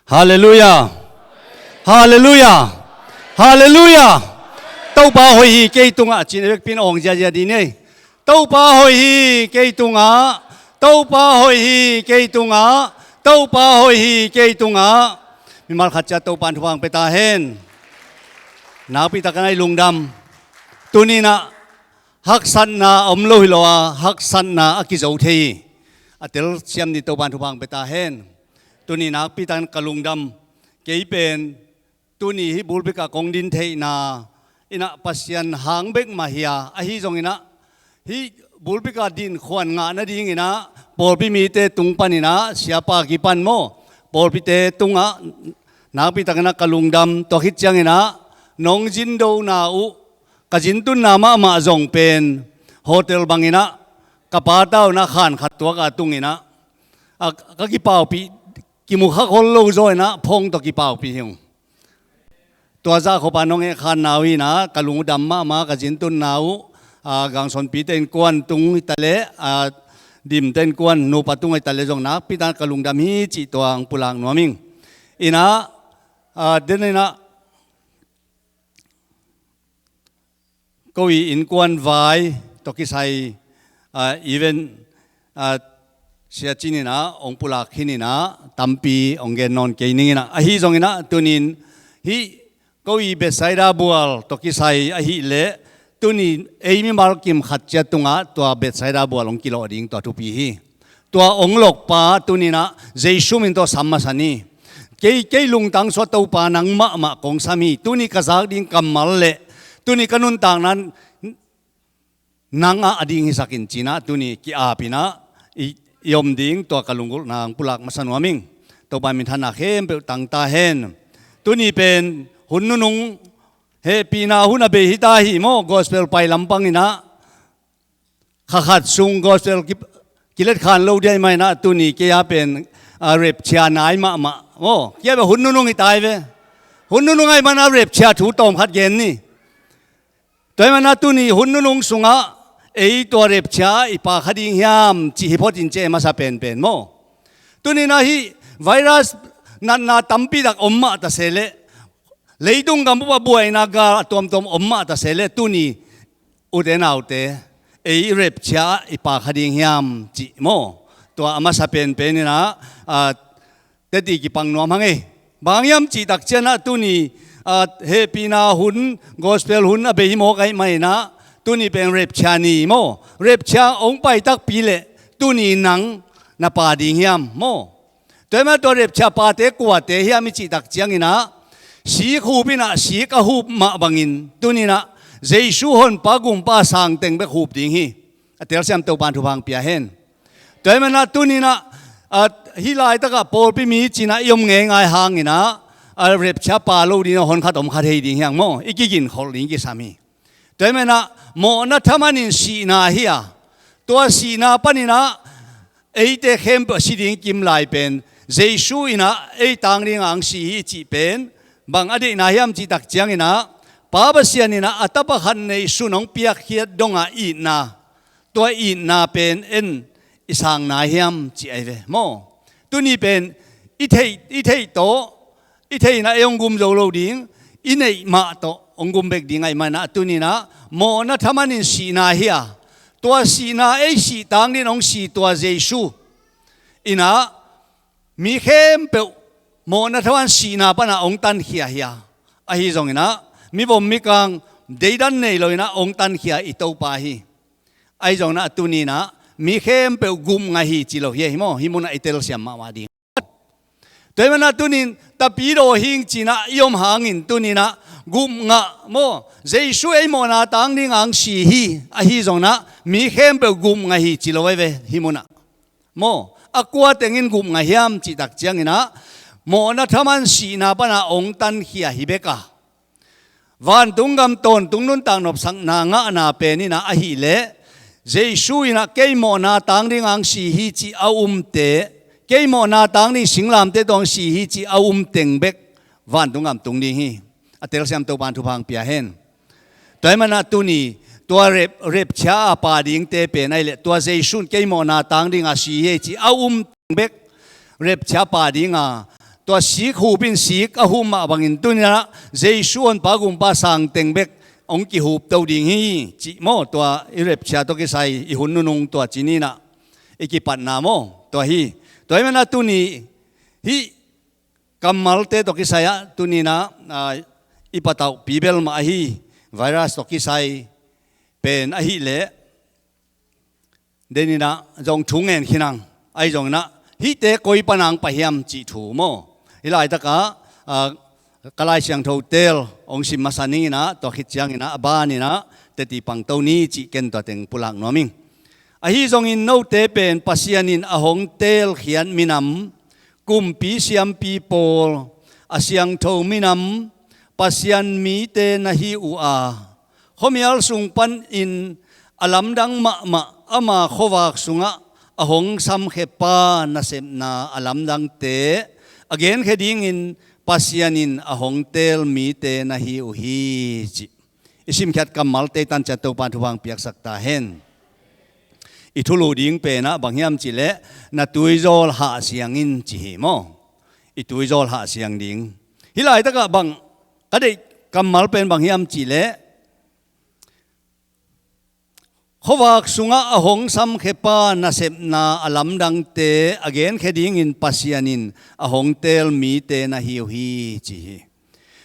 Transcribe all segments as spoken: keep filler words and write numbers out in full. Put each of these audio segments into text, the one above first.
Halleluiah. Halleluiah. Halleluiah. Topa hoih hi kei tungah, cih vekpi-in awng ziazia dih ni. Topa hoih hi kei tungah. Topa hoih hi kei tungah. Topa hoih hi kei tungah. Mimal khat ciat Topa in thupha hong pia ta hen. Nakpi takin i lungdam. Tuni-in ah haksatna a om lo hi lo a, haksatna a kizo thei hi. A telsiam ding Topa in thupha hong pia ta hen. Tuni nakpi takin ka lungdam. Kei pen tuni hih pulpit ah kong din theihna in ah Pasian hang bek mah hi a, ahi zongin ah hih pulpit ah dinkhuan ngah nadingin ah pawlpi mite tung panin ah, siapa kipan maw, pawlpite tungah nakpi takin ah ka lungdam. Tua khit ciangin ah nong zindona uh, ka zintunna mahmah zong pen hotel bangin ah ka pa tawh in ah khan khat tuak a tungin ah, a, ka kipaupih, kimu kha khol lo zaw in ah phone tawh kipaupih hi ung. Tua zah khop a nong hehkhanna uh in ah ka lung uh dam mahmah, ka zintunna uh, a, Gangson pite innkuan tung hi ta leh, a, Dim te innkuan nupa tung hi ta leh zong nakpi takin ka lungdam hi cih tua hong pulak nuam ing. In ah, a, den in ah ko i innkuan vai tawh kisai, a, event, a, Sia Cin in ah hong pulak khin in ah tampi hong gen nawn kei ning in ah, ahi zongin ah tuni-in hih ko i Bethsaida bual tawh kisai ahih leh tuni ei mimal kim khat ciat tungah tua Bethsaida bual hong kilawh ding tua thupi hi. Tua hong lokpa tuni-in ah Jesu min tawh sam masa ni. Kei, kei lungtang suah Topa, nang mahmah kong sam hi. Tuni ka zak ding kammal le tuni ka nuntakna nang ah a ding hisak in ci-in ah tuni ki-ap in ah i, i om ding tua ka lunggulhna hong pulak masa nuam ing. Topa in minthanna khempeuh tang ta hen. Tuni pen hun nunung hehpihna hun a bei hi ta hi maw, gospel pai lampang in ah kha khat sung gospel ki, kilet khan lo ding ahih manin ah tuni kei a pen, a, rapture nai mahmah. Aw, kei a pen hun nunung hi ta hi ve. Hun nunung ahih manin ah rapture thu tawm khat gen ni. Tua ahih manin ah tuni hun nunung sungah ei tua rapture i pha kha ding hiam cih hi phot in ci e masa penpen maw. Tuni-in ah hih virus natna tampi tak om mah ta se leh, leitung gam bup ah buaina gal a tuamtuam om mah ta se leh, tuni ute naute, ei rapture ah i pha kha ding hiam cih maw. Tua a masa penpen in ah, a, teci kipang nuam hang e. Bang hang hiam cih tak ciangin ah tuni, a, hehpihna hun, gospel hun a bei hi mawk ahih manin ah tuni pen rapture ni maw. Rapture hong pai takpi leh tuni nang na pha ding hiam maw. Tua ahih manin ah tua rapture pate kuate hiam i cih tak ciangin ah, sik hup in ah sik a hup mah bangin tuni-in ah Jesu Honpa Gumpa a sang teng bek hup ding hi. A telsiam Topa in thupha hong pia hen. Tua ahih manin ah tuni-in ah, a, hih laitak ah pawlpi mi ci-in ah i om ngeingai hangin ah, a, rapture pha lo ding ah hon khat om kha thei ding hi hang maw. I kiginkholh ding kisam hi. Tua ahih manin ah mawhna thaman in sihna hi a, tua sihna panin ah eite khempeuh a si ding kim lai pen Jesu in ah ei tang dingin hong si hi cih pen bang a deihna hiam cih tak ciangin ah, Pa Pasian in ah a tapa khat neihsun hong piakkhiat dong a itna, tua itna pen en i sang nai hiam cih ahi ve maw. Tuni pen i theih, i theih tawh, i theih in ah ei hong gum zo lo ding, i neih mah tawh hong gum bek ding ahih manin ah tuni-in ah mawhna thaman in sihna hi a, tua sihna ei sih tang dingin hong si tua Jesu in ah mi khempeuh mawhna thaman sihna pan ah hong tankhia hi a, ahi zongin ah mivom mikang deidan nei lo-in ah hong tankhia i Topa hi. Ahi zongin ah tuni-in ah mi khempeuh gupngah hi ci lo hi, hi maw, hih mun ah i telsiam mahmah ding. Tua ahih manin ah tuni-in Tapidaw hing ci-in ah i om hangin tuni-in ah gupngah maw, Jesu ei mawhna tang dingin hong si hi, ahi zongin ah mi khempeuh gupngah hi ci lo ahi ve hih mun ah. Maw, a kua teng in gupngah hiam cih tak ciangin ah, mawhna thaman sihna pan ah hong tankhia hi bek a, vantung gam tawntung nuntak nopsakna ngahna pen in ah ahih leh, Jesu in ah kei mawhna tang dingin hong si hi cih a umte, kei mawhna tang dingin singlamteh tawh hong si hi cih a umteng bek vantung gam tung ding hi. A telsiam Topa in thupha hong pia hen. Tua ahih manin ah tuni tua rep, rapture a pha dingte pen ahih leh, tua Jesu in kei mawhna tang dingin si hi cih a umteng bek rapture pha ding a, tua sik hup in sik a hup mah bangin tuni-in ah Jesu honpa gumpa sang teng bek hong kihupto ding hi cih maw, tua i rapture tawh kisai i hun nunung tua ci-in ah i kipatna maw, tua hi. Tua ahih manin ah tuni hih kammalte tawh kisai ah tuni-in ah, ah, i patauhpi bel mah ahi virus tawh kisai pen ahih leh, den in ah zong thu ngen khin ang. Ahi zongin ah hihte koi pan hong pai hiam cih thu maw. Hih laitak ah, ah, ka Lai Siangtho teel hong sim masa ning in ah, tua khit ciangin ah a ban in ah teci pangto ni cih ken tua teng pulak nuam ing. Ahi zongin note pen Pasian in a hong teelkhiat minam, kumpi siampi pawl, a siangtho minam, Pasian mite na hi uh a, khuamial sung panin a lamdang mahmah ama khuavak sungah a hong samkhiapa nasepna a lamdangte a genkhia dingin Pasian in a hong teel mite na hi uh hi, cih i simkhiat kammalte tang ciat Topa'n thupha hong piaksak ta hen. I thulu ding pen ah bang hiam cih leh, na tuizawl hah siang in ci hi maw. I tuizawl hah siang ding. Hih laitak ah bang ka deih kammal pen bang hiam cih leh, khuavak sungah a hong samkhiapa nasepna a lamdangte a genkhia dingin Pasian in a hong teel mite na hi uh hi, ci hi.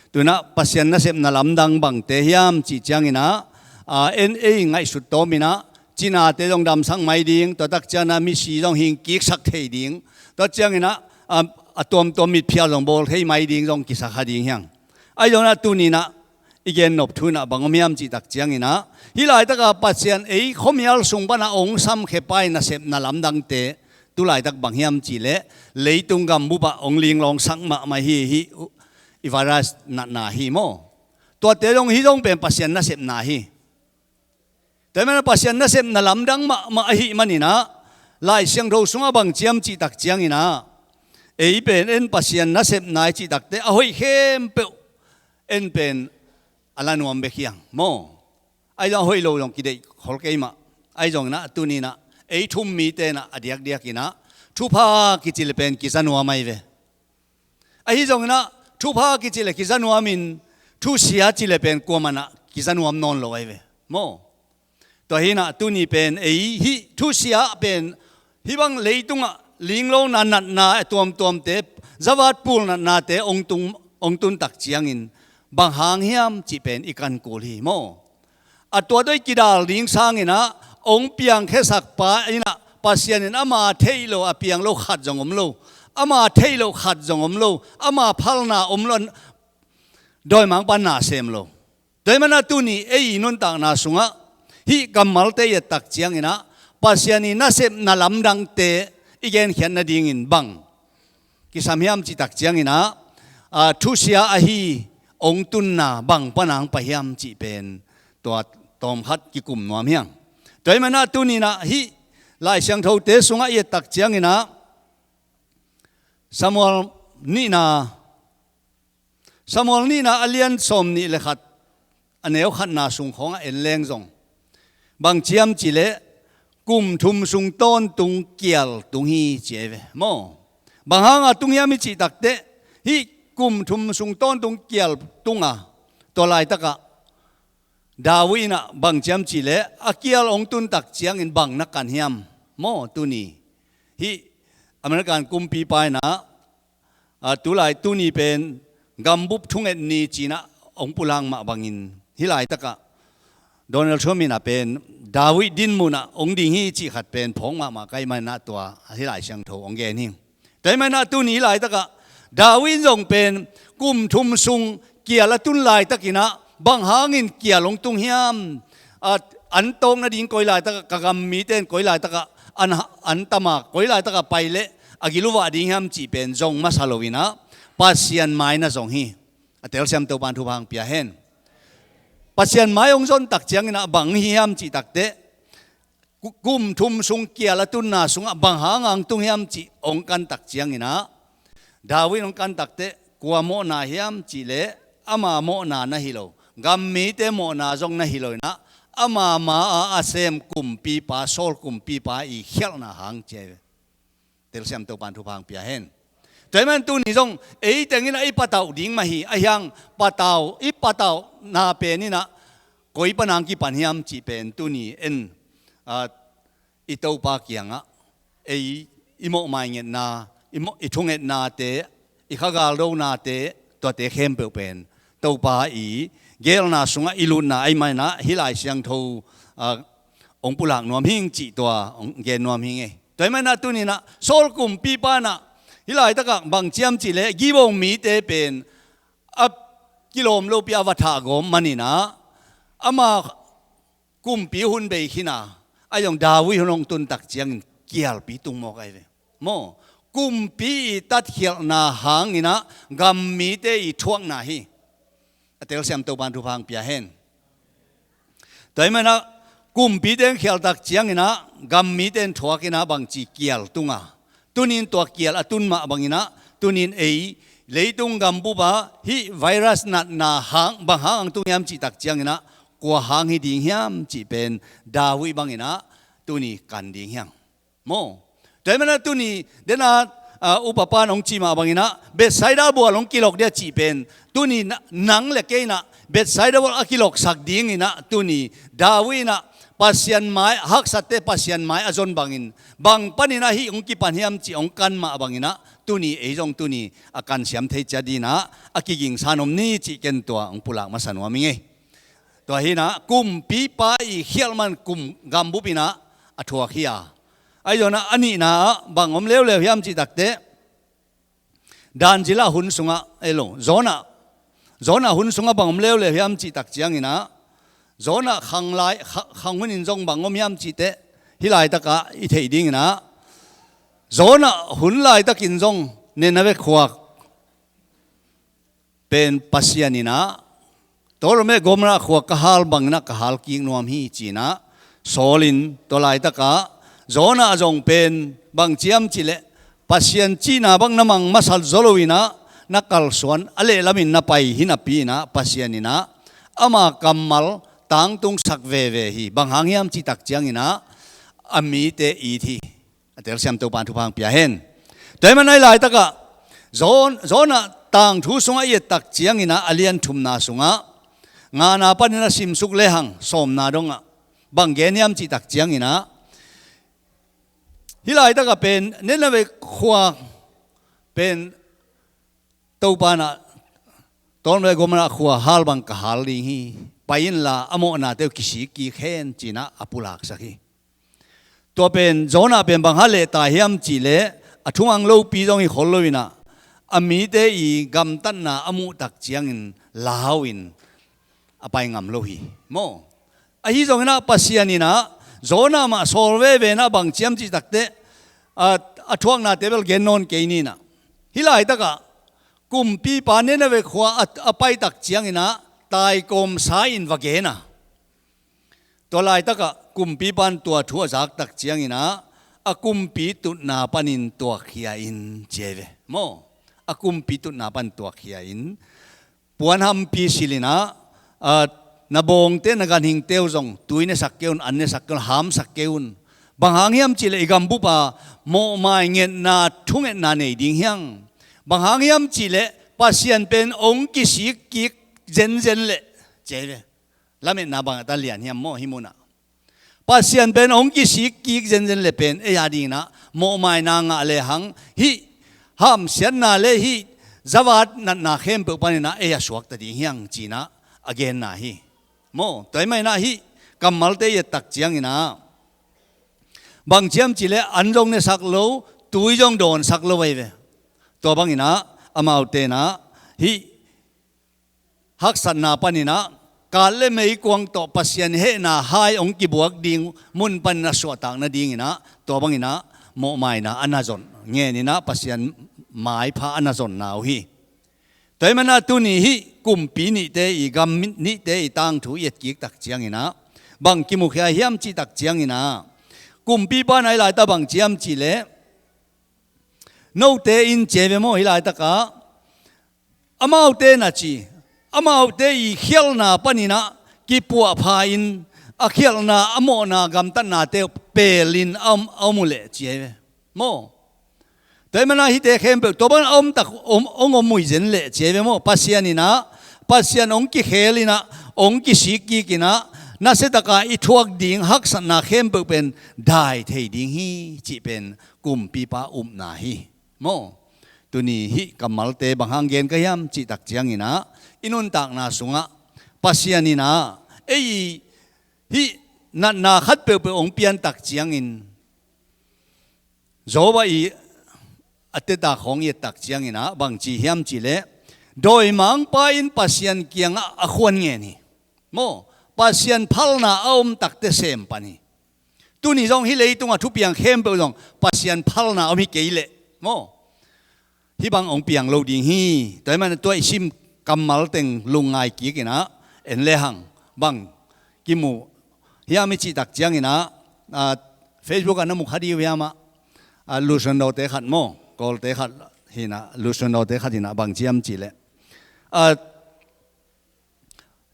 Tu-in ah Pasian nasepna lamdang bangte hiam cih ciangin ah, a, en ei ngaihsut tawm in ah, cinate zong damsak mai ding, tua tak ciangin ah misi zong hing kiksak thei ding, tua ciangin ah, a, a tuamtuam mitphial zong bawl thei mai ding zong kisa kha ding hi hang. Ahi zongin ah tuni-in ah i gen nop thu in ah bang om hiam cih tak ciangin ah, hih laitak ah Pasian ei khuamial sung pan ah hong samkhiapa i nasepna lamdangte, tu laitak bang hiam cih leh, leitung gambup ah hong linglawngsak mahmah hi, hih i virus natna hi maw. Tuate zong, hih zong pen Pasian nasepna hi. Tua ahih manin ah Pasian nasepna lamdang mahmah ahih manin ah, Lai Siangtho sungah bang ci hiam cih tak ciangin ah, ei pen en Pasian nasepna i cih tak teh a hoih khempeuh en pen a la nuam bek hi hang maw. Ahi zong a hoih lo zong kideih khol kei mah. Ahi zongin ah tuni-in ah ei thu-um mite in ah a diakdiak in ah thupha kici leh pen kiza nuam ahi ve. Ahi zongin ah thupha kici leh kiza nuam in, thusia ci leh pen kuamah in ah kiza nuam nawn lo ahi ve maw. Tua hi-in ah tuni pen ei hih thusia pen hih bang leitungah linglawngna natna a tuamtuamte, zavat pul natnate hong tung, hong tun tak ciangin bang hang hiam cih pen i kan kul hi maw. A tua tawh i kidal ding sangin ah hong piangkhiasak pa in ah Pasian in ama theih loh a piang lo khat zong om lo, ama theih loh khat zong om lo, ama phalna om lo, dawimangpa'n na sem lo. Tua ahih manin ah tuni ei i nuntakna sungah hih kammalte i et tak ciangin ah Pasian i nasepna lamdangte i genkhiat nadingin bang kisam hiam cih tak ciangin ah, a, thusia ahi hong tunna bang pan hong pai hiam cih pen tua tawmkhat kikum nuam hi hang. Tua ahih manin ah tuni-in ah hih Lai Siangthote sungah i et tak ciangin ah Samuel nihna, Samuel nihna a lian sawmnih le khat, a neu khatna sung khawngah en leng zong bang ci hiam cih leh, kum thum sung tawntung kial tung hi ci ahi ve maw. Bang hanga tung hiam i cih tak teh, hih kum thum sung tawntung kial tung a, tua laitakah David in ah bang ci hiam cih leh, a kial hong tun tak ciangin bang na kan hiam maw. Tuni hih American kumpipa in ah, a, tulai tuni pen gambup thunget ni ci-in ah hong pulak mah bangin, hih laitakah Donald Trump in ah pen David dinmun ah hong ding hi cih khat pen phawk mahmah ka hih manin ah tua hih Lai Siangtho hong gen hi. Tua ahih manin ah tuni hih laitakah David in zong pen kum thum sung kial a tun laitakin ah bang hangin kial hong tung hiam, a, an tawk nading koi laitakah, ka gam mite in koi laitakah an, an tam a, koi laitakah pai leh a gil uh vah ding hiam cih pen zong masa loin ah Pasian mai na zong hi. A telsiam Topa'n thupha hong pia hen. Pasian mai hong zon tak ciangin ah bang hi hiam cih tak teh, ku-, kum thum sung kial a tunna sungah bang hanga hong tung hiam cih hong kan tak ciangin ah, David hong kan tak teh, kua mawhna hiam cih leh ama mawhna na hi lo, gam mite mawhna zong na hi loin ah, ama ma-a a sem kumpipa, Saul kumpipa i khialhna hang ci ahi ve. Telsiam Topa'n thupha hong pia hen. Tua ahih manin tuni zong ei teng in ah i patauh ding mah hi. Ahi hang patauh, i patauhna pen in ah koi pan hong kipan hiam cih pen tuni en, ah, i Topa kiangah ei i mawhmai ngetna, i mawh, i thungetnate, i kha galdonate, tuate khempeuh pen Topa i geelna sungah i lutna ahih manin ah hih Lai Siangtho, ah, hong pulak nuam hing cih tua hong gen nuam hing ei. Tua ahih manin ah tuni in ah Saul kumpipa in ah hih laitakah bang ci hiam cih leh Gibeon mite pen a kilawm lopi a va thah gawm manin ah ama kumpi hun bei khin a, ahi zong David hun hong tun tak ciangin kialpi tung mawk ahi ve. Maw, kumpi i tatkhialhna hangin ah gam mite i thuakna hi. A telsiam Topa'n thupha hong pia hen. Tua ahih manin ah kumpite in khial tak ciangin ah gam mite in thuak in ah bangci kial tung a, tuni in tua kial a tun mah bangin ah tuni in ei leitung gambup ah hih virus natna hang, bang hang hong tung hiam cih tak ciangin ah kua hang hi ding hiam cih pen David bangin ah tuni kan ding hi hang. Maw, tua ahih manin ah tuni den a, ah, upapa'n hong cih mah bangin ah Bethsaida bual hong kilok dia cih pen tuni na-, nang le kei in ah Bethsaida bual a kiloksak dingin ah tuni David in ah Pasian mai, haksatte Pasian mai a zon bangin, bang panin ah hih hong kipan hiam cih hong kan mah bangin ah tuni ei zong tuni a kansiam thei ciat dingin ah a kigingsa nuam ni cih ken tua hong pulak masa nuam ing ei. Tua hi in ah kumpipa i khialh man kum gambup in ah a thuak hi a. Ahi zongin ah a nihna ah bang om leuleu hiam cih tak teh, Daniel a hun sungah, ei lo, Jonah, Jonah hun sungah bang om leuleu hiam cih tak ciangin ah, Jonah khang lai, kha-, khang hun in zong bang om hiam cih teh, hih laitakah i theih dingin ah, Jonah hun laitakin zong Nineveh khua pen Pasian in ah, Sodom le Gomorrah khua ka hal bangin ah ka hal kik nuam hi ci-in ah, Saul in tua laitakah Jonah zong pen bang ci hiam cih leh Pasian cihna bang na mang masa zaw lo in ah na kalsuan, a lehlamin na pai hi napi in ah Pasian in ah ama kammal tangtungsak veve hi. Bang hang hiam cih tak ciangin ah a mite it hi. A telsiam Topa'n thupha hong pia hen. Tua ahih manin ah hih laitakah Jon-, Jonah tangthu sungah i et tak ciangin ah a lian thumna sungah ngana panin a simsuk lehang sawmna dongah bang gen hiam cih tak ciangin ah, hih laitakah pen Nineveh khua pen Topa'n ah Sodom le Gomorrah khua hal bang ka hal ding hi. Pai inla a mawhnate uh kisik kik hen ci-in ah a pulaksak hi. Tua pen Jonah pen bang hang leh tai hiam cih leh a thungang lopi zong hi khol lo in ah a mite i gamtatna a muh tak ciangin lau in a pai ngam lo hi. Maw, ahi zongin ah Pasian in ah Jonah mah sawl veve in ah bang ci hiam cih tak teh, a, a thuaknate bel gen nawn kei ni in ah, hih laitakah kumpipa Nineveh khua a, a pai tak ciangin ah taikawmsa in va gen a. Tua laitakah kumpipa'n tua thu a zak tak ciangin ah a kumpi tutna panin tuakkhia in ci ahi ve. Maw, a kumpi tutna panin tuakkhia in, puan hampi silh in ah, a, na bawngte na ganhingte uh zong tui nesak kei un, an nesak kei un, hamsak kei un. Bang hang hiam cih leh i gambup ah mawhmai ngetna, thungetna nei ding hi hang. Bang hang hiam cih leh Pasian pen hong kisik kik zenzen leh ci ahi ve. Lametna bang a ta lian hiam maw hih mun ah. Pasian pen hong kisik kik zenzen leh pen ei a dingin ah mawhmaina ngah lehang hih hamsiatna le hih zavat natna khempeuh panin ah ei a suakta ding hi hang ci-in ah a genna hi. Maw, tua ahih manin ah hih kammalte i et tak ciangin ah bang ci hiam cih leh an zong nesak lo, tui zong dawnsak lo ahi ve. Tua bangin ah amaute in ah hih haksatna panin ah kat le meikuang tawh Pasian hehna hai hong kibuak ding mun panin a suahtak nadingin ah tua bangin ah mawhmaina a na zon ngen in ah Pasian maipha a na zonna uh hi. Tua ahih manin ah tuni hih kumpi nihte i, gam nihte i tangthu i et kik tak ciangin ah bang kimukhia hiam cih tak ciangin ah kumpipa'n ah hih laitak bang ci hiam cih leh, note in ci ahi ve maw, hih laitakah amaute na ci, amaute i khialhna panin ah kipuahpha in a khialhna, a mawhna, gamtatnate pelin a om, a om uh leh ci ahi ve. Maw, Tua ahih manin ah hihte khempeuh tua bang a om tak, om, hong om uh hi zen leh ci hi ve maw. Pasian in ah, Pasian hong kikhel in ah, hong kisik kik in ah, nasia taka i thuak ding haksatna khempeuh pen dai thei ding hi cih pen kumpipa upna hi maw. Tuni hih kammalte bang hang gen ka hiam cih tak ciangin ah, i nuntakna sungah Pasian in ah ei hih natna khat peuhpeuh hong pian tak ciangin, Job a i a teta khawng i et tak ciangin ah bang ci hiam cih leh, dawimangpa in Pasian kiangah a khuan ngen hi maw. Pasian phalna a om takte sem pan hi. Tuni zong hih leitungah thupiang khempeuh zong Pasian phalna om hi kei leh maw, hih bang hong piang lo ding hi. Tua ahih manin tua i sim kammal teng lungngai kik in ah en lehang bang kimu hiam i cih tak ciangin ah, ah, Facebook ah na mu kha ding uh hiam ah, ah, Lusuan Dote khat maw, Kawlte khat hi in ah, Lusuan Dote khat hi in ah bang ci hiam cih leh, ah,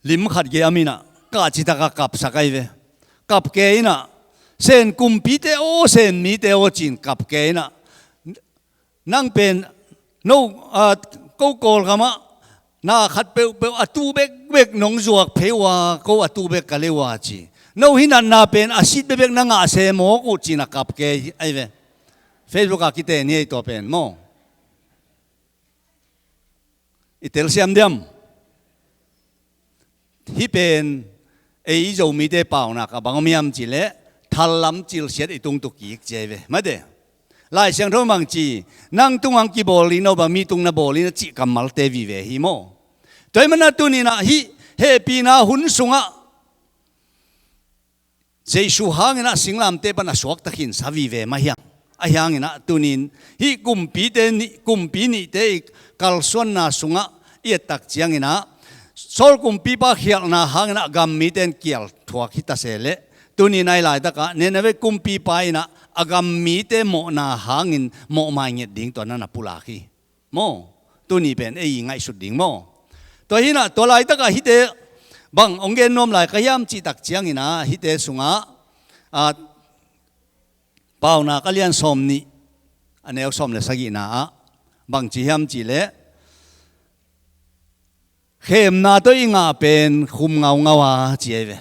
lim khat giam in ah kah citak a kapsak ahi ve. Kap ke in ah, Sen kumpite aw, Sen mite aw ci-in kap ke in ah, nang pen no, ah, ko Kawlgam ah na khat peuhpeuh a tu bekbek nong zuak phei uh a, ko a tu bek ka lei uh a ci. No hih natna pen a sit bekbek na ngah se mawk uh ci-in a kap ke ahi ve. Facebook ah kiten hi ei tua pen maw. I telsiam diam? Hih pen ei Zomite paunak a bang om hiam cih leh, thallam cilsiat i tung tuk kik ci ahi ve. Mate, Lai Siangtho bang ci, nang tung hang kibawl in, no bang mi tung na bawl in a cih kammalte vive hi maw. Tua ahih manin ah tuni in ah hih hehpihna hun sungah Jesu hangin ah singlamteh pan a suakta khinsa vive mah hiam. Ahi hangin ah tuni in hih kumpite nih, kumpi nihte i kalsuanna sungah i et tak ciangin ah, Saul kumpipa khialhna hangin ah gam mite in kial thuak hi ta se leh, tuni in ah hih laitak ah Nineveh kumpipa in ah a gam mite mawhna hangin mawhmai nget ding tua na na pulak hi. Maw, tuni pen ei ngaihsut ding maw. Tua hi in ah, tua laitak ah hihte bang hong gen nuam lai ka hiam cih tak ciangin ah, hihte sungah, ah, Paunak a lian sawm nih, a neu sawm le sagihna ah bang ci hiam cih leh, khemna tawh i ngah pen khum ngaungau a ci ahi ve.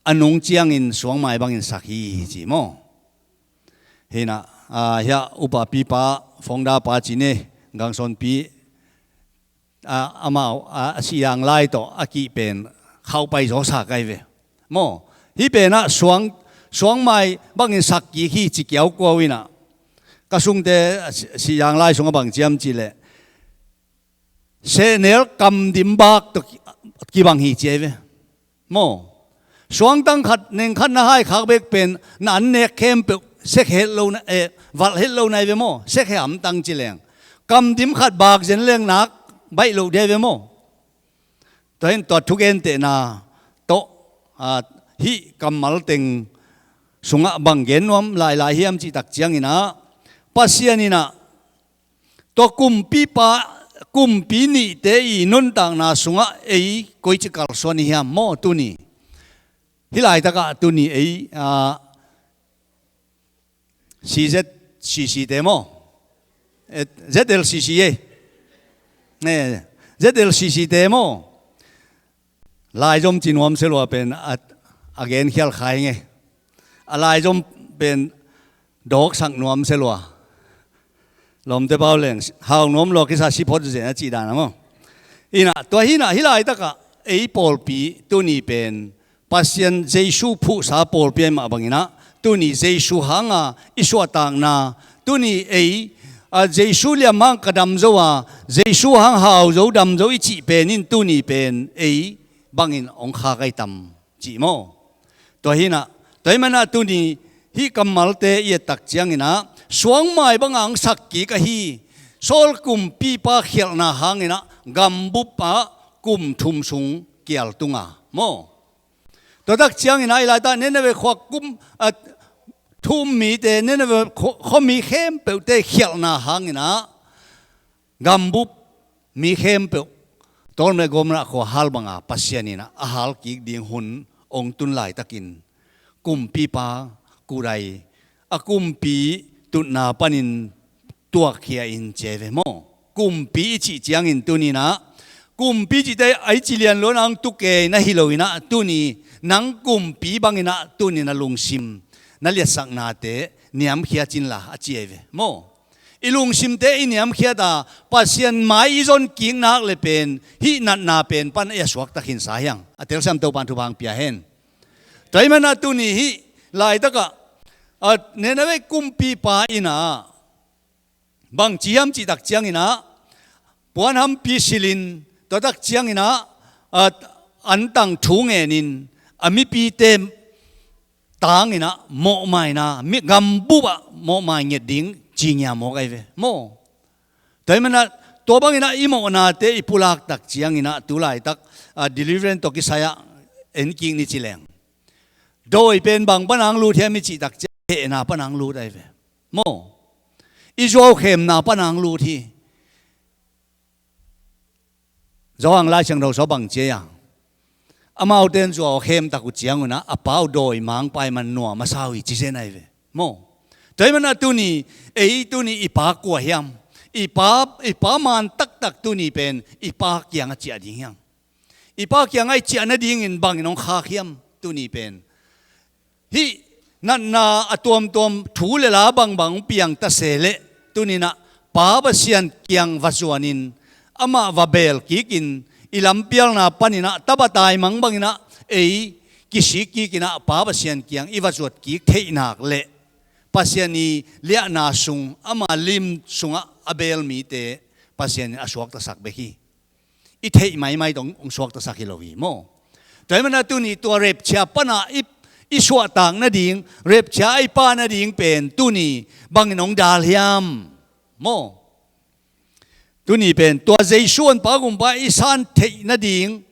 A nung ciangin suangmai bangin sak hi ci maw. Hi in ah, ah, hiah upa pipa, founder pa ci ni, Gangsawnpi, ah, amau, ah, a sih yang lai tawh a kih pen khauh pai zaw sa ka hi ve. Maw, hih pen ah suang, suangmai bangin sak kik hi ci kiaukuau in ah, ka sungte, ah, si-, sih yang lai sungah bang ci hiam cih leh, sehnel kamdim bak tawh ki-, kibang hi ci ahi ve. Maw, suangtang khat, neng khat na haikhak bek pen na an nek khempeuh sekhe het lo na, eh, valh het lo na hi ve maw, sekhe hamtang ci leng. Kamdim khat bak zen leng nak baih loh ding hi ve maw. Tua hi in tua thugentehna tawh, ah, hih kammal teng sungah bang gen nuam lailai hiam cih tak ciangin ah, Pasian in ah tua kumpipa, kumpi nihte i nuntakna sungah ei koici kalsuan i hiam maw tuni. Hih laitak ah tuni ei, ah, C Z C C te maw. Eh, Z L C C e. Eh, Z L C C te maw. Laizom ci nuam se lua pen a, a gen khial khai nge. A laizom pen dawksak nuam se lua. Lawmte pau leng, hau nuam lua kisa si phot zen a cih dan a maw. Hi in ah, tua hi in ah, hih laitak ah ei pawlpi tuni pen Pasian Jesu phuhsa pawlpi ahih mah bangin ah, tuni Jesu hanga i suahtakna, tuni ei, a, Jesu liam hang ka dam zo a, Jesu hang hau zo dam zo i cih pen in tuni pen ei bangin hong khak ahi tam cih maw. Tua hi in ah, tua ahih manin ah tuni hih kammalte i et tak ciangin ah, suangmai banga hong sak kik ahi, Saul kumpipa khialhna hangin ah gambup ah kum thum sung kial tung a maw. Tua tak ciangin ah hih laitak Nineveh khua kum, ah, thu-um mite, Nineveh khua, khuami khempeuhte khialhna hangin ah gambup mi khempeuh Sodom le Gomorrah khua hal banga Pasian in ah a hal kik ding hun hong tun laitakin, kumpipa kudai, a kumpi tutna panin tuakkhia in ci ve maw. Kumpi i cih ciangin tuni-in ah, kumpi cihte a i ci lian luan ang tu kei na hi lo-in ah, tuni nang kumpi bangin ah tuni na lungsim na liatsaknate niamkhiat inla a ci ve maw. I lungsimte i niamkhiat a, Pasian mai i zon kik nak le pen hih natna pen pan i a suakta khinsa hi hang. A telsiam Topan thupha hong pia hen. Tua ahih manin ah tuni hih laitakah, a, Nineveh kumpipa in ah bang ci hiam cih tak ciangin ah, puanhampi silhin, tua tak ciangin ah, a, antang thu ngenin, a mipite tangin ah mawhmaina, mi gambup ah mawhmai nget ding ci ngiat mawk ahi ve maw. Tua ahih manin ah tua bangin ah i mawhnate i pulak tak ciangin ah tu laitak, a, deliverance tawh kisai-ah en kik ni ci leng, dawi pen bang pan hong lut hiam i cih tak ciang hehna pan hong lut ahi ve maw. I zuau khemna pan hong lut hi. Johan Lai Siangtho sung bang ci hiam? Amaute in zuau a khem tak uh ciangun ah, a pa uh dawimangpa ahih man nuam a sa uh hi ci zen ahi ve maw. Tua ahih manin ah tuni, ei tuni i pa kua hiam? I pa, i pa man taktak tuni pen i pa kiangah ciah ding hiam? I pa kiangah i ciah nadingin bangin hong khak hiam tuni pen? Hih natna a tuamtuam thu le la bangbang hong piang ta se leh, tuni-in ah Pa Pasian kiang va zuanin, amah va beel kikin, i lampialna panin ah taba taimang bangin ah ei kisik kikin ah Pa Pasian kiang i va zuat kik theih nak leh, Pasian i liahna sung, ama lim sungah a beel mite Pasian in a suaktasak bek hi. I theih maimai tawh hong suaktasak hi lo hi maw. Tua ahih manin ah tuni tua rapture pan a i, i suahtak nading, rapture a i pha nading pen tuni bangin hong dal hiam maw. Tuni pen tua Jesu honpa gumpa i san theih nading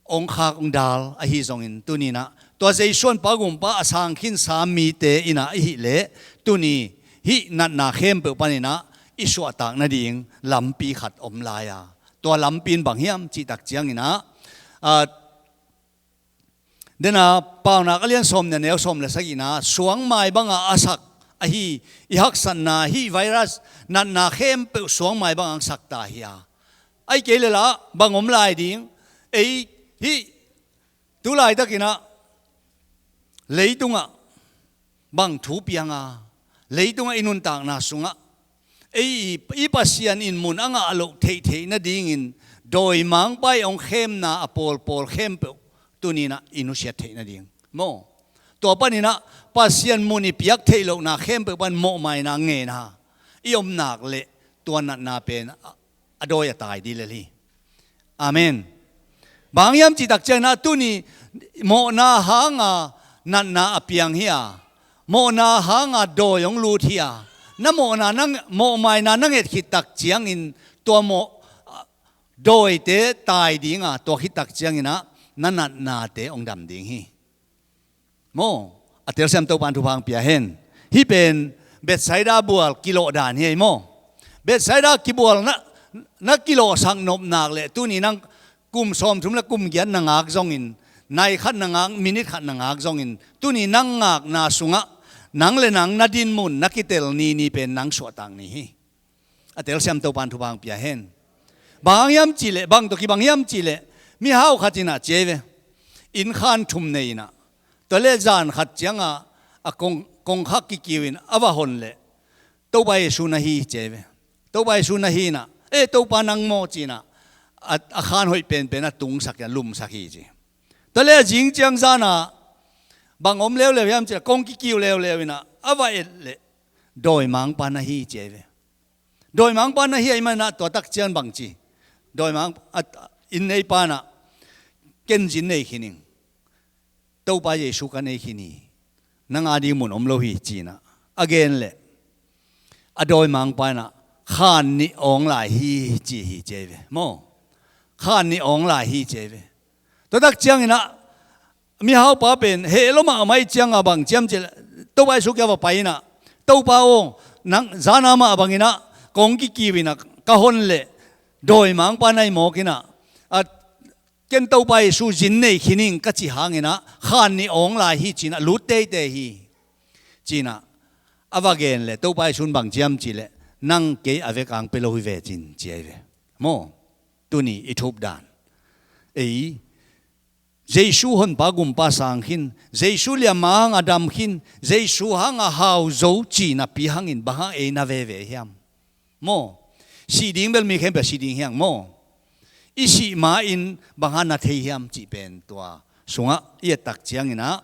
hong khak hong dal ahi zongin tuni-in ah tua Jesu honpa gumpa a sang khinsa mite in ah i hih leh, tuni hih natna khempeuh panin ah i suahtak nading lampi khat om lai a, tua lampi in bang hiam cih tak ciangin ah, a, dena Paunak a lian sawm nih a neu sawm le sagihna, suangmai banga a sak ahi i haksatna, hih virus natna khempeuh suangmai banga hong sak ta hi a. Ahih kei leh lah bang om lai ding, ei hih tu laitakin ah leitungah bang thu piang a, leitungah i nuntakna sungah ei i, i Pasian in mun a ngah loh theihtheih nadingin dawimangpa i hong khemna a pawlpawl khempeuh tuni-in ah i nusiat theih nading maw. Tua panin ah Pasian mun i piak theih lohna khempeuh pan mawhmaina ngeina i om nak leh tua natna pen a, a dawi a tai ding lel hi. Amen. Bang hang hiam cih tak ciangin ah tuni mawhna hanga natna a piang hi a, mawhna hanga dawi hong lut hi a, na mawhna na, mawhmaina na nget khit tak ciangin tua mawh, a, dawite tai ding a, tua khit tak ciangin ah na natnate hong dam ding hi. Maw, a telsiam Topan thupha hong pia hen. Hih pen Bethsaida bual kilawh dan hi ei maw. Bethsaida kibual na, na kilawhsak nop nak leh tuni nang kum sawmthum le kum giat na ngak zongin, nai khat na ngak, minute khat na ngak zongin, tuni nang ngakna sungah nang le nang na dinmun, na kitel ni, ni pen nang suahtak ni hi. A telsiam Topan thupha hong pia hen. Bang hang hiam cih leh, bang tawh kibang hiam cih leh, mihau khat in ah ci ei ve. Inn khan thum nei in ah, tua leh zan khat ciangah a kong, kongkhak kikiu in a va hon leh, Topa Jesu na hi ci ei ve. Topa Jesu na hi in ah, eh, Topa nang maw ci in ah, a, a khan hoih penpen a tungsak in a lumsak hi ci. Tua leh a zing ciang zan ah bang om leuleu hiam cih leh, kong kikiu leuleu in ah a va et leh, dawimangpa na hi ci ei ve. Dawimangpa na hi ahih manin ah tua tak ciang bang ci? Dawimang, a, inn neipa in ah, ken zin nei khin ing, Topa Jesu ka nei khin hi, nang a ding mun om lo hi ci in ah a gen leh, a dawimangpa in ah khan nih awng lai hi ci hi ci ei ve maw. Khan nih awng lai hi ci ei ve. Tua tak ciangin ah mihaupa pen heh lua mahmah ahih ciangah bang ci hiam cih leh, Topa Jesu kiang va pai in ah, Topa aw, nang zan a mah bangin ah kong kikiu in ah ka hon leh dawimangpa na hi mawk in ah, a, ken Topa Jesu zin nei khin ing ka cih hangin ah khan nih awng lai hi ci in ah lut teitei hi ci in ah a va gen leh, Topa Jesu in bang ci hiam cih leh, nang kei a vekang pia lo hi ve cin ci ahi ve. Maw, tuni i thup dan, ei Jesu honpa gumpa sang khin, Jesu liamma hang a dam khin, Jesu hang a hau zo ci napi hangin bang hang ei na veve hiam? Maw, sih ding bel mi khempeuh sih ding hiang maw? I sih ma-in bang hang na thei hiam cih pen tua sungah i et tak ciangin ah,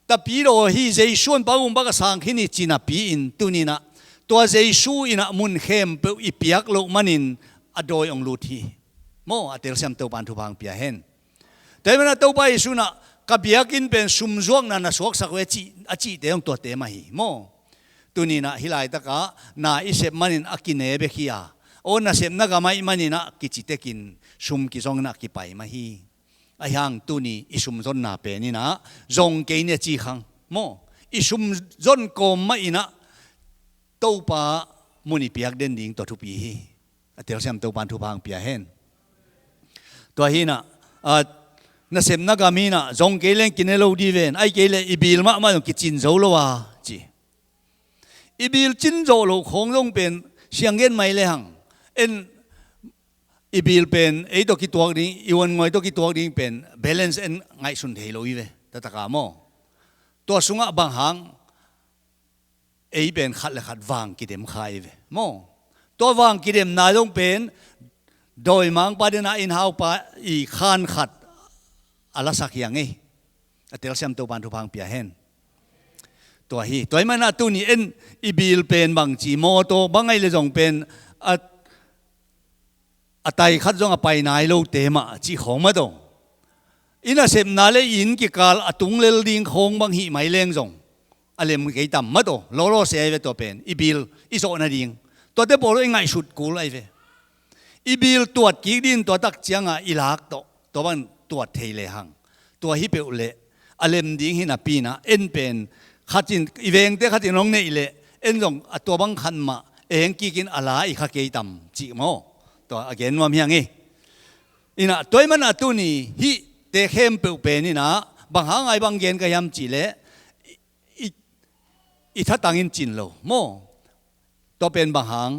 Tapidaw hi, Jesu honpa gumpa ka sang khin hi ci napi-in tuni-in ah tua Jesu in ah mun khempeuh i piak loh manin a dawi hong lut hi. Maw, a telsiam Topan thupha hong pia hen. Tua ahih manin ah Topa Jesu in ah ka biakinn pen sumzuakna na suaksak ve cih, a cihte hong tuate mah hi maw? Tuni-in ah hih laitakah na i sep manin a kine bek hi a, aw, nasepna gam ahih manin ah kicitekin sum kizongin ah kipai mah hi. Ahi hang tuni i sumzonna pen in ah zong kei ni a ci khang maw? I sumzon kawm mah in ah Topa mun i piak den ding tua thupi hi. A telsiam Topan thupha hong pia hen. Tua hi-in ah, a, nasepna gam hi-in ah zong kei leng kine lo dih ven, ahih kei leh i bil mahmah zong kicin zo lo a ci. I bil cin zawh loh khawng zong pen siang gen mai lehang, en, i bil pen ei tawh kituak ding, i uannguai tawh kituak ding pen balance en ngaihsun thei lo hi ve, taktak a maw? Tua sungah bang hang ei pen khat le khat vang kidem kha hi ve maw? Tua vang kidemna zong pen dawimangpa den a innhaupa i khan khat a lasak hi a ngei. A telsiam Topan thupha hong pia hen. Tua hi, tua ahih manin ah tuni en i bil pen bang ci, mawtaw bang ahih leh zong pen a, a tai khat zong a pai nai lote mah cih khawng mah tawh, i nasepna le i inn kikal a tung lel ding khawng bang hih mai leng zong a lem kei tam mah tawh, lawlaw se ahi ve tua pen, i bil i zawh nading. Tuate pawl i ngaihsut kul ahi ve. I bil tuat kik ding tua tak ciangah i lak tawh, tua bang tuat thei lehang, tua hi peuh leh a lem ding hi napi-in ah en pen khat in, i vengte khat in hong neih leh en zong a tua bang khat mah eng kikin a la i kha kei tam cih maw? Tua a gen nuam hi a ngei. In ah tua ahih manin ah tuni hihte khempeuh pen in ah bang hang a i bang gen ka hiam cih leh i, i, i thatangin cin lo maw? Tua pen bang hang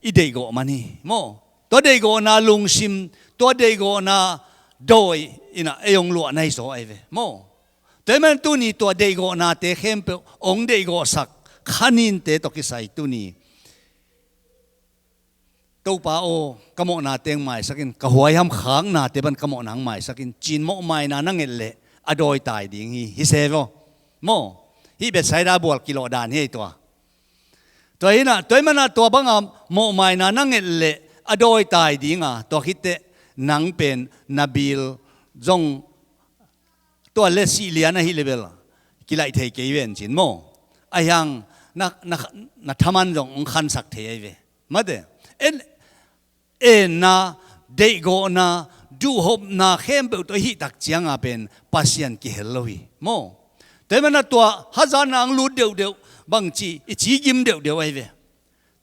i deihgawh man hi maw? Tua deihgawhna lungsim, tua deihgawhna dawi in ah ei hong luahna hi zaw ahi ve maw? Tua ahih manin tuni tua deihgawhnate khempeuh hong deihgawhsak kha ninte tawh kisai tuni, Topa aw, ka mawhna teng maisak in, ka huaiham khaknate pan ka mawhna hong maisak in, ci-in mawhmaina na nget leh a dawi tai ding hi, hi se vaw maw? Hih Bethsaida bual kilawh dan hi ei tua. Tua hi-in ah, tua ahih manin ah tua banga mawhmaina na nget leh a dawi tai ding a, tua khit teh nang pen na bil zong tua le sih lian ahih leh bel kilaih thei kei ven cin maw? Ahi hang na, na, na thaman zong hong khansak thei ahi ve. Mate, en, enna, deihgawhna, duhhopna khempeuh tua i hih tak cianga pen Pasian kihel lo hi maw? Tua ahih manin ah tua hazatna hong lut deuhdeuh, bangci i ci gim deuhdeuh ahi ve.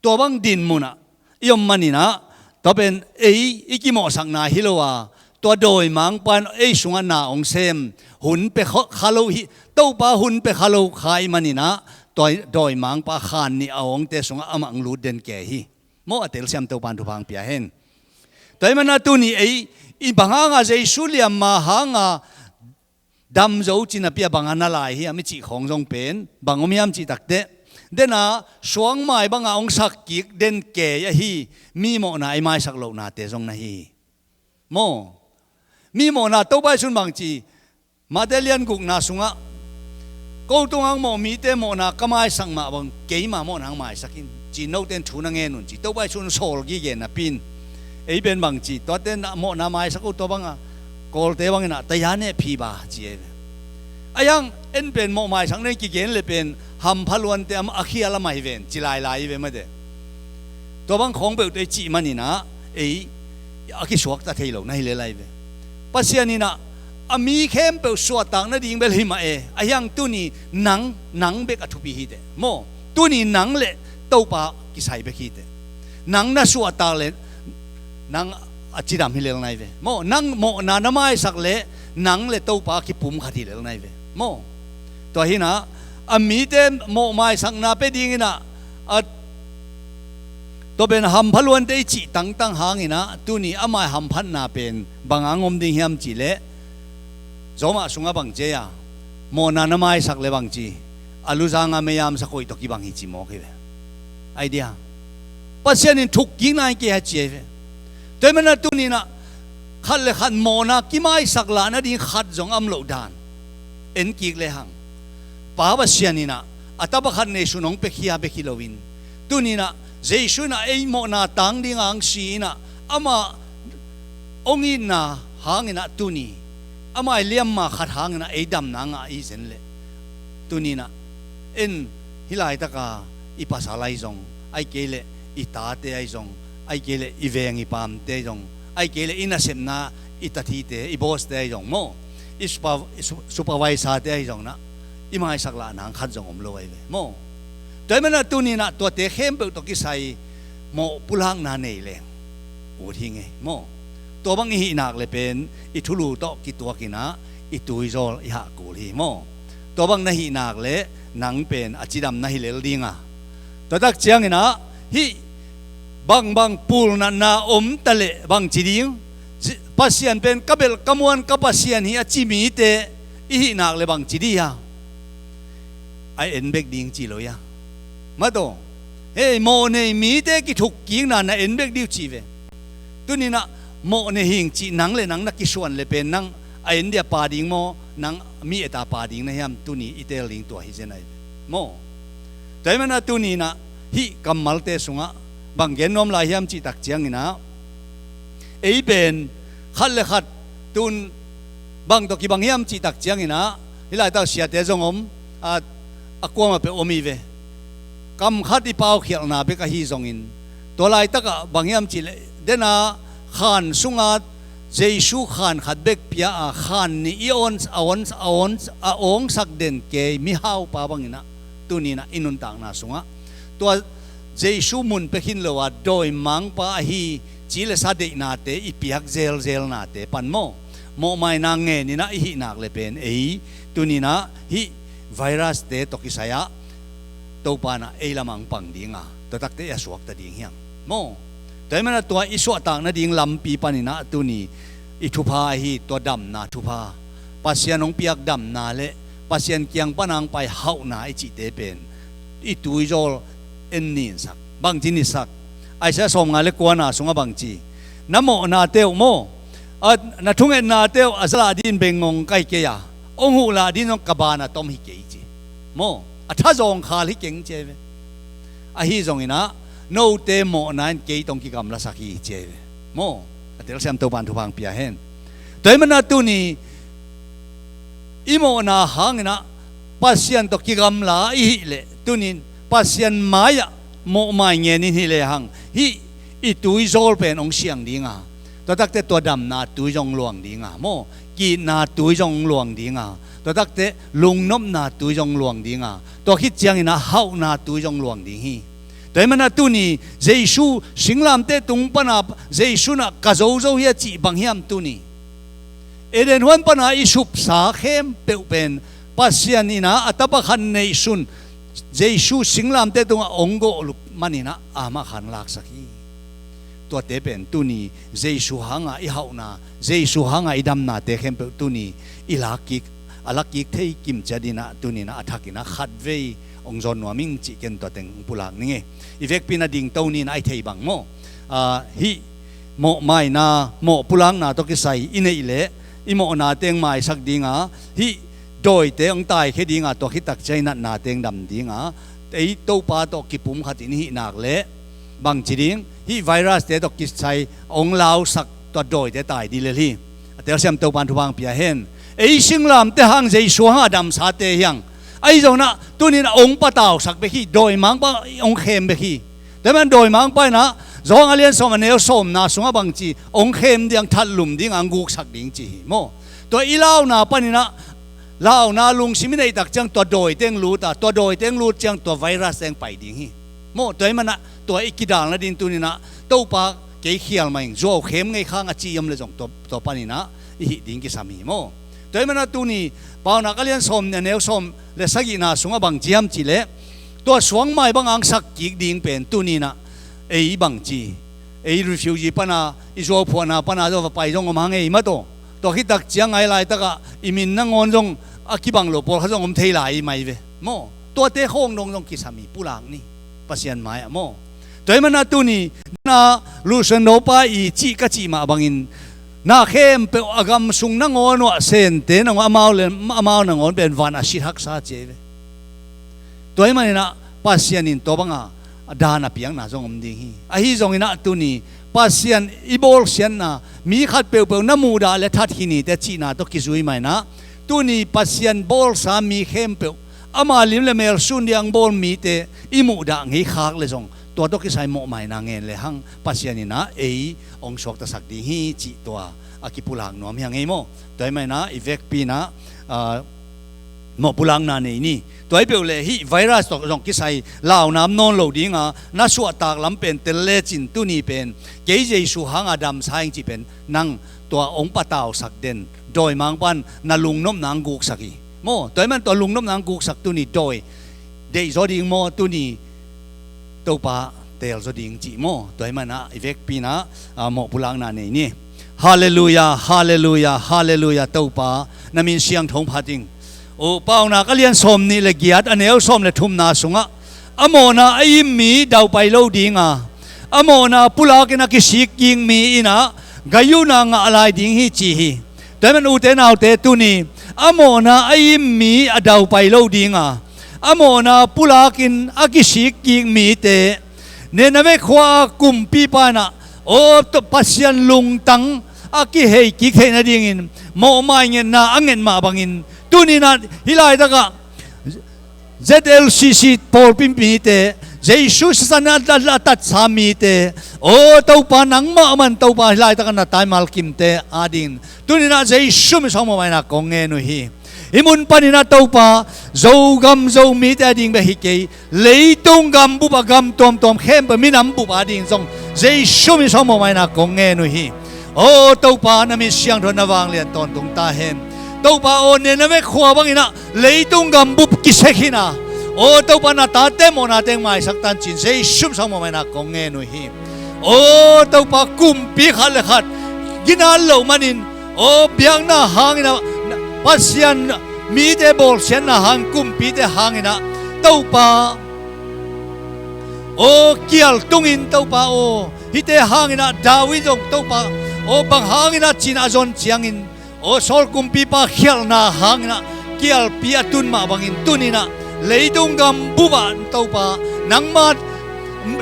Tua bang din munah i om manin ah, tua pen ei i kimawhsakna hi lo a, tua dawimangpa in ei sungah na hong sem, hun pia kha, kha lo hi, Topa hun pia kha lo kha ahih manin ah, tua dawimangpa khan nih a hawngte sungah amah hong lut den kei hi. Maw, a telsiam Topa in thupha hong pia hen. Tua ahih manin ah tuni ei i bang hanga Jesu liamma hanga dam zo ci napi a bang a na lai hiam i cih khawng zong pen bang om hiam cih tak teh, den a suangmai banga hong sak kik den kei ahi, mi mawhna i maisak lohnate zong na hi hi. Maw, mi mawhna Topa Jesu in bangci, Matthai lian gukna sungah, ko tungah hong mawh mite mawhna ka maisak mah bang keima mawhna hong maisak in, ci-in note in thu na ngen un ci, Topa Jesu in sawl gige napi in, ei pen bangci, tuate in mawhna maisak o, tua banga Kawlte bangin ah taya neh phi ba ci ei ve. Ahi hang en pen mawh maisak na in kigen leh pen hampha luante a, a khial a mai ven ci lailai hi ve mate. Tua bang khawng peuh tawh i cih manin ah ei a kisuakta thei lo na hi lel ahi ve. Pasian in ah a mi khempeuh suahtak nading bel hi mah e, ahi hang tuni nang, nang bek a thupi hi teh maw? Tuni nang le Topa kisai bek hi teh. Nang na suahtak le nang a cidam hi lel nai ve maw? Nang mawhna na maisak le nang le Topa kipum khat hi lel nai ve maw? Tua hi-in ah a mite mawh maisakna pia dingin ah a Tua pen hampha luante i cih tangtang hangin ah tuni amah i hamphatna pen bang hang om ding hiam cih leh, Rom ah sungah bang ci a, mawhna na maisak leh bang ci, a luzanga mei-am sakoih tawh kibang hi ci mawk hi ve. Ai dia, Pasian in thukkikna hi kei a ci hi ve. Tua ahih manin ah tuni-in ah khat le khat mawhna kimaisak lah nading khat zong a om loh dan en kik lehang, Pa Pasian in ah a tapa khat neisun hong piakhia bek hi loin, tuni-in ah Jesu in ah ei mawhna tang dingin hong si in ah, amah hong itna hangin ah tuni, amah i liamma khat hangin ah ei damna ngah i hi zen leh, tuni-in ah en, hih laitaka i pasal ahi zong, ahih kei leh i tate ahi zong, ahih kei leh i veng i paamte ahi zong, ahih kei leh i nasepna, i tathite, i boss-te ahi zong maw, i super-, i su-, supervisor-te ahi zong in ah i maisak lah nang khat zong om lo ahi ve maw. Tua ahih manin ah tuni-in ah tuate khempeuh tawh kisai mawh pulakna nei leng ut hi ing ei maw. Tua bang i hih nak leh pen i thulu tawh kituakin ah i tuizawl i hah kul hi maw. Tua bang na hih nak leh nang pen a cidam na hi lel ding a, tua tak ciangin ah hih bangbang pulnatna om ta leh bang ci ding? Pasian pen ka belh ka muan ka Pasian hi a ci mite i hih nak leh bang ci ding a, a en bek ding ci lo hi a. Mataw, hei, mawh nei mite kithukkikna na en bek ding uh ci ve. Tuni-in ah mawh nei hi ing cih nang le nang na kisuan leh pen nang a en dia pa ding maw, nang mi eta pa ding na hiam, tuni i teel ding tua hi zen ahi ve maw. Tua ahih manin ah tuni-in ah hih kammalte sungah bang gen nuam lai hiam cih tak ciangin ah, ei pen khat le khat tun bang tawh kibang hiam cih tak ciangin ah, hih laitak siate zong om, a, a kuamah peuh om hi ve. Kam khat i paukhialhna bek ahi zongin, tua laitakah bang hiam cih leh, den a khan sungah Jesu khan khat bek pia a, khan nih i awn, a awn, a awn, a awngsak den kei mihaupa bangin ah, tuni-in ah i nuntakna sungah tua Jesu mun pia khin lo a, dawimangpa ahi ci le sa deihnate i piak zelzelnate pan maw, mawhmaina ngenin ah i hih nak leh pen ei tuni-in ah hih virus-te tawh kisai ah Topa in ah ei lamah hong pang ding a, tua takte a suakta ding hi hang maw. Tua ahih manin ah tua i suahtak nading lampi panin ah tuni i thupha ahi tua damna thupha, Pasian hong piak damna le Pasian kiang pan a hong pai hauhna i cihte pen i tuizawl en ninsak. Bang ci ninsak? Isaiah sawmnga le kuana sungah bang ci? Na mawhnate uh maw, a, na thungetnate uh a za lah dingin bengngong ka hi kei a, hong huh lah dingin zong ka ban a tom hi kei ci maw. A thazawng khal hi keng ci hi ve. Ahi zongin ah note mawhna in kei tawh hong kigamlasak hi ci hi ve maw. A telsiam Topa in thupha hong pia hen. Tua ahih manin ah tuni i mawhna hangin ah Pasian tawh kigamla i hih leh, tuni-in Pasian mai-ah mawhmai ngenin hih lehang hih i tuizawl pen hong siang ding a, tua takte tua damna tui zong luang ding a maw, ki-itna tui zong luang ding a, tua takte lungnopna tui zong luang ding a, tua khit ciangin ah hauhna tui zong luang ding hi. Tua ahih manin ah tuni Jesu singlamteh tung pan a Jesu in ah ka zo zo hi a cih bang hiam tuni? Eden huan pan a i supsa khempeuh pen Pasian in ah a tapa khat neisun Jesu singlamteh tungah hong gawh lup manin ah amah khan laksak hi. Tuate pen tuni Jesu hanga i hauhna, Jesu hanga i damnate khempeuh tuni i lakkik, a lakkik thei kimciat in ah tuni-in ah a thakin ah khatvei hong zawn nuam ing cih ken tua teng hong pulak ning ei. I vekpi-in ah dingto ni in ah i thei bang maw, a, hih mawhmaina, mawh pulakna tawh kisai i neih leh i mawhna teng maisak ding a, hih dawite hong taikhia ding a, tua khit tak ciang i natna teng dam ding a, ei Topa tawh kipumkhat in i hih nak leh bang ci ding? Hih virus-te tawh kisai hong lausak tua dawite tai ding lel hi. A telsiam Topa in thupha hong pia hen. Ei singlamteh hang Jesu hang a damsate hi hang. Ahi zongin ah tuni-in ah hong patausak bek hi, dawimangpa hong khem bek hi. Tua ahih manin dawimangpa in ah Johan a lian sawm a neu sawmna sungah bang ci? Hong khem ding, thatlum ding a, hong guksak ding ci hi maw. Tua i launa panin ah, launa lungsim i neih tak ciang tua dawite hong lut a, tua dawite hong lut ciang tua virus-te hong pai ding hi maw. Tua ahih manin ah tua i kidal nading tuni-in ah Topa kei khial mah ing, zuau khem ngei khang a ci i om leh zong tua, tua panin ah i hih ding kisam hi maw. Tua ahih manin ah tuni Paunak a lian sawm nih a neu sawm le sagihna sungah bang ci hiam cih leh, tua suangmai bang a hong sak kik ding pen tuni-in ah ei bangci, ei refugee pana, i zuauphuahna pana zong va pai zong om hang ei mataw. Tua khit tak ciang a, hih laitakah i min nangawn zong a kibang lo pawlkhat zong om thei lai i mai ve maw. Tuate khawng dong zong kisam hi, pulak ni Pasian mai-ah maw. Tua ahih manin tuni na Lucian Dopa i cih ka cih mah bangin na khempeuh a gam sung nangawn uh a sente nangawn, amau le amau nangawn pen van a sit haksa ci hi ve. Tua ahih manin Pasian in tua banga a dan a piakna zong om ding hi. Ahi zongin tuni Pasian i bawlsiatna, mi khat peuhpeuh na muhdah le that khin hi teh cihna tawh kizui manin tuni Pasian bawlsa mi khempeuh ama lim le mel sun ding a bawl mite i muhdah ngei khak le zong tua tawh kisai mawhmaina ngen le hang Pasian in ei hong suaktasak ding hi cih tua a kipulak nuam hi hang ei maw. Tua ahih manin i vekpi in, ah, mawhpulakna nei ni. Tua hi peuh leh hih virus tawh zong kisai launa om nawn lo ding a, na suahtak lam pen tel lecin tuni pen kei Jesu hanga damsa ing cih pen nang tua hong patausak den dawimangpa'n na lungnopna hong guksak hi maw. Tua ahih manin tua lungnopna hong guksak tuni dawi deihzaw ding maw, tuni Topa teelzaw ding cih maw. Tua ahih manin i vekpi in, ah, mawhpulakna nei ni. Halleluiah, halleluiah, halleluiah. Topa na min siangtho phat ing. Uh, Paunak a lian sawmnih le giat, a neu sawm le thumna sungah a mawhna a im mi daupai lo ding a, a mawhna pulakin a kisik kik mi in gayuna ngah lai ding hi ci hi. Tua ahih manin ute naute tuni a mawhna a im mi a daupai lo ding a, a mawhna pulakin a kisik kik mite, Nineveh khua-a kumpipa in aw, Pasian lungtang a kihei kik theih nadingin mawhmai ngetna a nget mah bangin tuni in hih laitakah Z L C C pawlpi mite, Jesu sisan a, a, a tatsa mite, aw Topa, nangmah man Topa, hih laitakah na taimalkimte adingin tuni in Jesu min suang mawhmaina kong ngen uh hi. Hih mun panin Topa, Zogam Zomite ading bek hi kei, leitung gambup a gam tuamtuam khempeuh minam bup ading zong Jesu min suang mawhmaina kong ngen uh hi. Aw Topa, na min siangtho, na vanglian tawntung ta hen. Topa aw, Nineveh khua bangin leitung gambup kisia khin a, aw Topa, na tate mawhnate maisak tan ci-in Jesu min suang mawhmaina kong ngen uh hi. Aw Topa, kumpi khat le khat ginat loh manin, aw biakna hangin, Pasian mite bawlsiatna hang, kumpite hangin Topa, aw kial tungin Topa aw, hihte hangin David zong Topa, aw bang hangin ci-in a zon ciangin, aw Saul kumpipa khialhna hangin kialpi a tun mah bangin tuni in leitung gambup ah Topa, nangma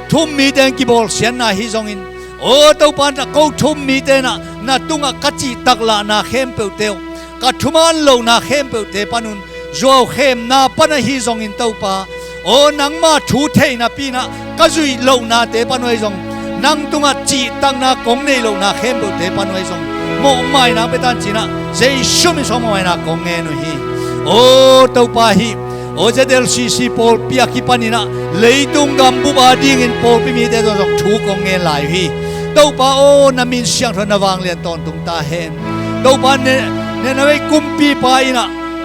thum mite in kibawlsiatna hi zongin, aw Topa, na ko thum mite in na tungah ka cihtak lahna khempeuhte uh, ka thuman lohna khempeuhte panun, zuaukhemna pan ahi zongin Topa, aw nangma thu theihna pi-in ka zuih lohnate pan uh ahi zong, nang tungah cihtakna kong nei lohna khempeuhte pan uh ahi zong, mawhmaina pia tan ci-in Jesu min suang mawhmaina kong ngen uh hi. Aw Topa, hih aw Z L C C pawlpi a kipanin leitung gambup adingin pawlpi mite tawh zong thu kong ngen lai uh hi. Topa aw, na min siangtho, na vanglian tawntung ta hen. Topa, Ne-, Nineveh kumpipa in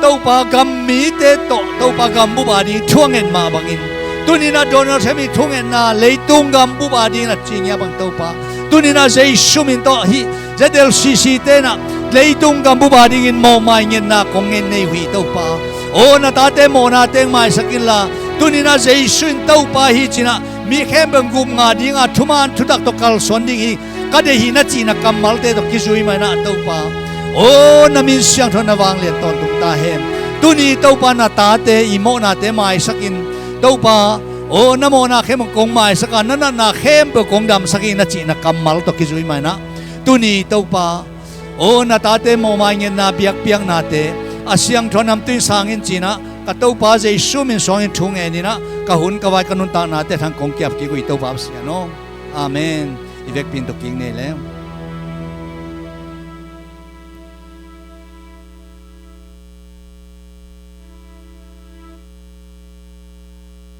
Topa, gam mite tawh Topa, gambup ading thu a nget mah bangin, tuni in Donald Trump i thungetna leitung gambup ading a ci ngiat bang Topa, tuni in Jesu min tawh hih Z L C C te in leitung gambup adingin mawhmai ngetna kong ngen nei uh hi Topa. Aw na tate mawhnate maisak inla, tuni in Jesu in Topa hi ci-in mi khempeuh in gupngah ding a, thuman thutak tawh kalsuan ding hi ka deih hi na cihna kammalte tawh kizui manin Topa, aw na min siangtho, na vanglian tawntung ta hen. Tuni Topa, na tate i mawhnate maisak in Topa, aw na mawhna khempeuh kong maisak a, na natna khempeuh kong damsak hi na cihna kammal tawh kizui manin tuni Topa, aw na tate mawhmai ngetna biakpiaknate a siangtho namtui in sang in ci-in ka Topa Jesu min suangin thu ngenin ka hun ka vai ka nuntaknate thang kong kiap kik uh hi Topa Pasian aw. Amen. I vekpi in tawh kik ni leh.